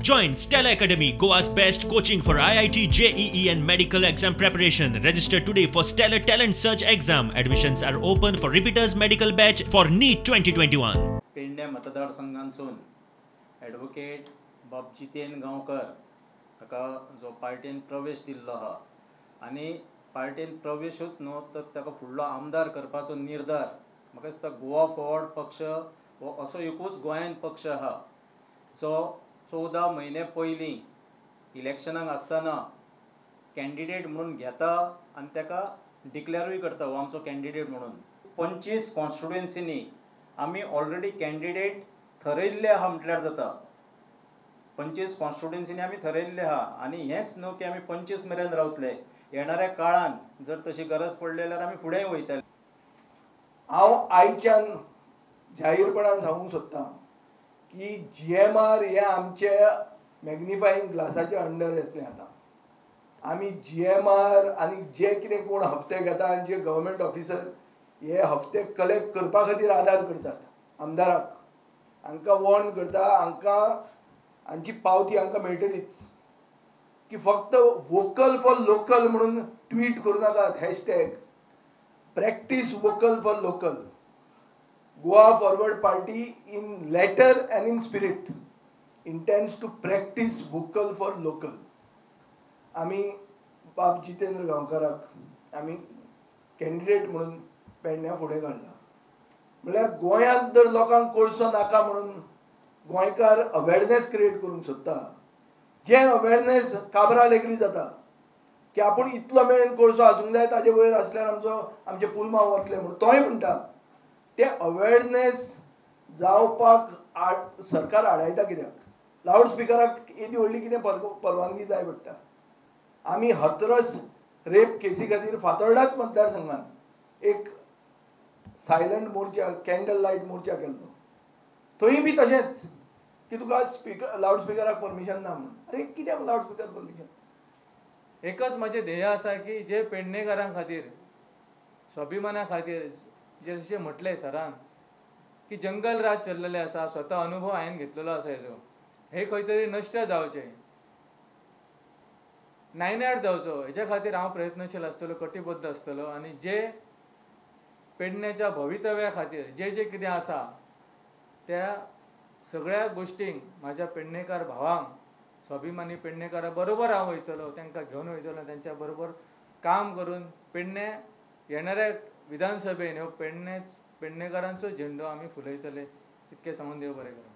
Join Stellar Academy, Goa's best coaching for IIT, JEE and medical exam preparation. Register today for Stellar Talent Search exam. Admissions are open for repeaters medical batch for NEET 2021. Pedne मतदारसंघांसून advocate बाब जितेन गांवकर ताका जो पार्टीन प्रवेश दिल्लो आहा आनी पार्टीन प्रवेशूच न्हू तर ताका फुडलो आमदार करपाचो निर्धार म्हाका दिसता गोवा फॉरवर्ड पक्ष हो असो एकूच गोंयान पक्ष आहा जो 14 म्हयने पयलीं इलेक्शनाक आसतना कॅन्डिडेट म्हणून घेता आनी ताका डिक्लेरूय करता हो आमचो कॅन्डिडेट म्हणून. 25 कॉन्स्टिट्युएन्सीनी आमी ऑलरेडी कॅन्डिडेट थरयल्ले आहा म्हटल्यार जाता. 25 कॉन्स्टिट्युएन्सीनी आमी थरयल्ले आहा आनी हेंच न्हू की आमी 25 मेरेन रावतले, येणाऱ्या काळान जर तशी गरज पडली जाल्यार आमी फुडें वयतले. हांव आयच्यान जाहीरपणान सांगूंक सोदतां की GMR हे आमचे मॅग्निफाईंग ग्लासाचे अंडर येतले. आतां आमी GMR आनी जे कितें कोण हफ्ते घेता आनी जे गव्हर्मेंट ऑफिसर हे हफ्ते कलेक्ट करपा खातीर आदार करतात आमदाराक, हांकां वॉर्न करता, हांकां हांची पावती हांकां मेळटलीच की फक्त वोकल फॉर लोकल म्हणून ट्वीट करूं नाकात, hashtag practice vocal for local. Goa Forward Party in letter and in spirit intends to practice vocal for local. आमी बाब जितेंद्र गांवकाराक आमी कॅन्डिडेट म्हणून पेडण्या फुडें काडला. म्हणल्यार गोंयांत जर लोकांक कोळसो नाका म्हणून गोंयकार अवेरनेस क्रिएट करूंक सोदता, जें अवेरनेस काब्राल एग्री जाता की आपूण इतलो मेरेन कोळसो आसूंक जाय, ताजे वयर आसल्यार आमचो आमचे पुलमांव वतले म्हणून तोय म्हणटा. ते अवेरनेस जावपाक सरकार आडायता कित्याक? लावड स्पिकराक येदी व्हडली कितें परवानगी जाय पडटा. आमी हथरस रेप केसी खातीर फातोर्डाच मतदारसंघान एक सायलंट मोर्चा, कॅन्डल लायट मोर्चा केल्लो, थंय बी तशेंच की तुका स्पिकर लावड स्पिकराक परमिशन ना म्हणून. अरे कित्याक लावड स्पिकर परमिशन? एकच म्हजें ध्येय आसा की जे पेडणेकारां खातीर, स्वाभिमाना खातीर जे जशें म्हटलें सरान की जंगल राज चल्लेलें आसा, स्वता अनुभव हांवें घेतलेलो आसा हेजो, हे खंय तरी नश्ट जावचें, नायनाट जावचो, हेच्या खातीर हांव प्रयत्नशील आसतलो, कटिबद्ध आसतलो आनी जे पेडण्याच्या भवितव्या खातीर जे जे कितें आसा त्या सगळ्या गोश्टींक म्हाज्या पेडणेकार भावांक, स्वाभिमानी पेडणेकारा बरोबर हांव वयतलो, तांकां घेवन वयतलो, तांच्या बरोबर काम करून पेडणे येणाऱ्या विधानसभेन ह्यो पेडणेकारांचो झेंडो आमी फुलयतले. इतकें सांगून देव बरें करूं.